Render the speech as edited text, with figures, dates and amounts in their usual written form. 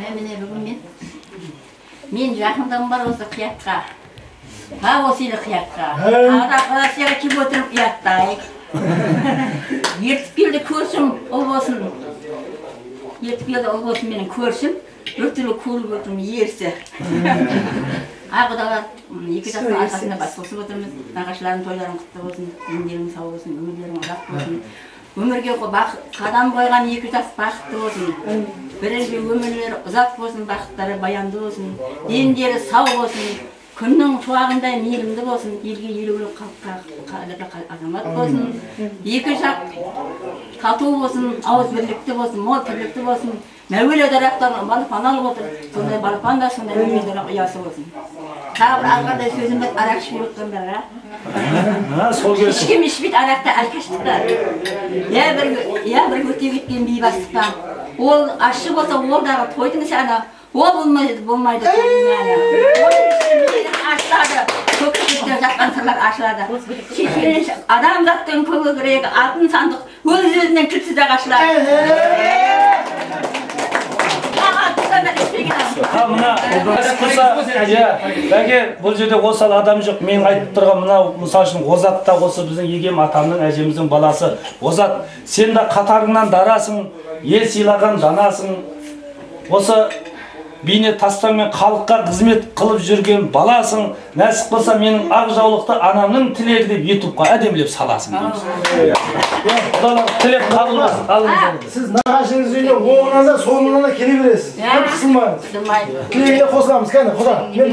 Міне бүгін мен жақындығым бар осы қиятқа. Ха, осы елі қиятқа. Ара кеп отырып ұяттайық. Ертіп келді көршім ұл болсын. Ертіп келді ұл болсын менің көршім. Бір түрлі көріп отырмын ерсі. Ай, құдалар, екі жастың арқасында бас қосып отырмыз. Нағашыларының тойларың құтты болсын, дендерің сау болсын, өмірлерің ұзақ болсын. Өмірге қадам қойған екі жас бақытты болсын. Бірінші өмірлері ұзақ болсын, бақыттары баянды болсын, дендері сау болсын, күннің шуағындай мейірімді болсын, елге елеулі, халыққа қадірлі азамат болсын. Екі жақ тату болсын, ауыз бірлікті болсын, мол тірлікті болсын. Мәуелі дарақтан балапан алып отыр, сондай балапан да сондай мәуелі дарақ ұясы болсын. Тағы бір азғантай сөзім бар арақ ішпей отқандарға. Сол келсін. Ешкім ішпейді арақты алкаштықта. Я бір өте кеткен бейбастықтан. Ол ащы болса, ол дағы тойдың сәні, ол болмайды, болмайды тойдың мәні. Оның ішінде миың ашылады, көкіректе жатқан сырлар ашылады. Шешен адамзаттың көкірегі алтын сандық, өз өзінен кілтсіз ақ ашылады. Маған туғандар ішпеген адам. Ха, мына болса, иә, бәке, бұл жерде осал адам жоқ. Мен айтып тұрған мынау, мысал үшін, Озат та осы біздің егем атамның, әжеміздің баласы. Озат, сен де қатарыңнан дарасың, ел сыйлаған данасың. Осы бейне тастаңмен халыққа қызмет қылып жүрген баласың. Нәсіп болса, менің ақ жаулықты анамның тілегі деп ютубқа әдемілеп саласың дейміз. Құдалар, тілек қабыл болсын. Алыңыз. Сіз нағашыңыз үйіне оңынан да, солынан да келе бересіз. Иә. Қысылмаңыз. Қысылмайды. Тілегіне қосыламыз, кәне, құда. Мен